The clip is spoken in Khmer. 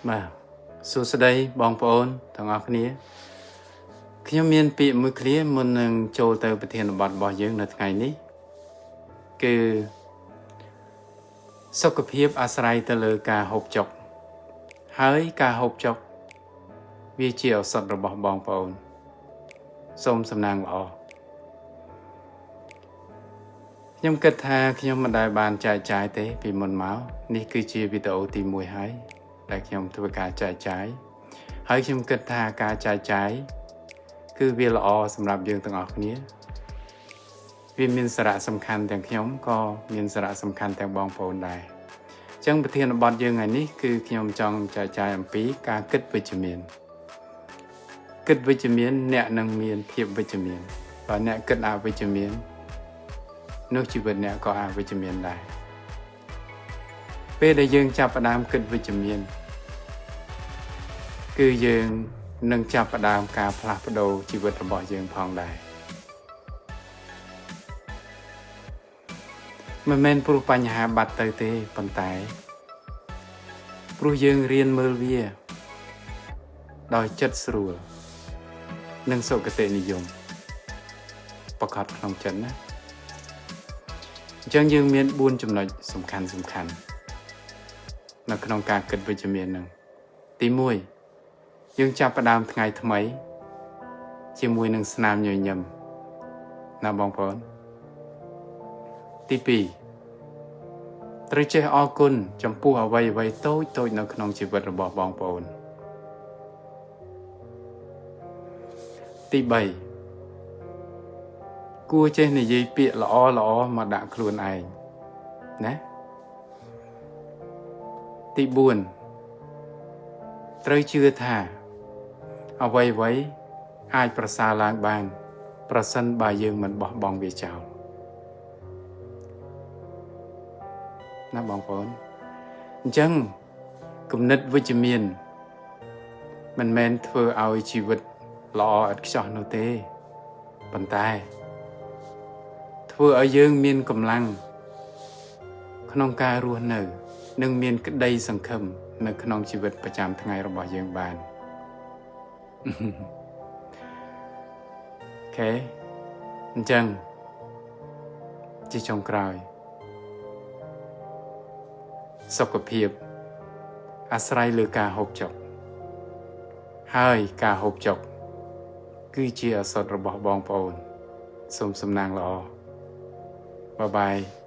បាទសួស្តីបងប្អូនទាំងអស់គ្នាខ្ញុំមានពាក្យមួយឃ្លាមុននឹងចូលទៅប្រធានបទរបស់យើងនៅថ្ងៃនេះគឺសុខភាពអាស្រ័យទៅលើការហូបចុកហើយការហូបចុកវាជាឱសថរបស់បងប្អូនសូមសំណាងល្អខ្ញុំគិតថាខ្ញុំមិនដែលបានចែកចាយទេពីមុនមកនេះគឺជាវីដេអូទី1ហើយដែលខ្ញុំធ្វើការចែកចាយហើយខ្ញុំគិតថាការចែកចាយគឺវាល្អសម្រាប់យើងទាំងអស់គ្នាវាមានសារៈសំខាន់ទាំងខ្ញុំក៏មានសារៈសំខាន់ទាំងបងប្អូនដែរអញ្ចឹងប្រធានបទយើងថ្ងៃនេះគឺខ្ញុំចង់ចែកចាយអំពីការគិតវិជ្ជមានគិតវិជ្ជមានអ្នកនឹងមានភាពវិជ្ជមានបើអ្នកគិតអវិជ្ជមាននោះជីវិតអ្នកក៏អវិជ្ជមានដែរពេលដែលយើងចាប់ផ្ដើមគិតវិជ្ជមានគឺយើងនឹងចាប់ផ្ដើមការផ្លាស់ប្ដូរជីវិតរបស់យើងផងដែរមិនមែនព្រោះបញ្ហាបាត់ទៅទេប៉ុន្តែព្រោះយើងរៀនមើលវាដោយចិត្តស្រួលនិងសុគតិនិយមប្រកបក្នុងចិត្តណាអញ្ចឹងយើងមាន4ចំណុចសំខាន់សំខាន់នៅក្នុងការគិតវិជ្ជមាននឹងទី1យើងចាប់ផ្ដើមថ្ងៃថ្មីជាមួយនឹងស្នាមញញឹមណាបងប្អូនទី2ត្រូវចេះអរគុណចំពោះអ្វីអ្វីតូចតូចនៅក្នុងជីវិតរបស់បងប្អូនទី3គួរចេះនិយាយពាក្យល្អល្អមកដាក់ខ្លួនឯងណាទី4ត្រូវជឿថាអ្វីអ្វីអាចប្រសើរឡើងបានប្រសិនបើយើងមិនបោះបង់វាចោលណាបងប្អូនអញ្ចឹងគំនិតវិជ្ជមានមិនមែនធ្វើឲ្យជីវិតល្អឥតខ្ចោះនោះទេប៉ុន្តែធ្វើឲ្យយើងមានកម្លាំងក្នុងការរស់នៅនិងមានក្តីសង្ឃឹមនៅក្នុងជីវិតប្រចាំថ្ងៃរបស់យើងបានអូខេអញ្ចឹងជាចុងក្រោយសុខភាពអាស្រ័យលើការហូបចុកហើយការហូបចុកគឺជាឱសថរបស់បងប្អូនសូមសំណាងល្អបាយបាយ។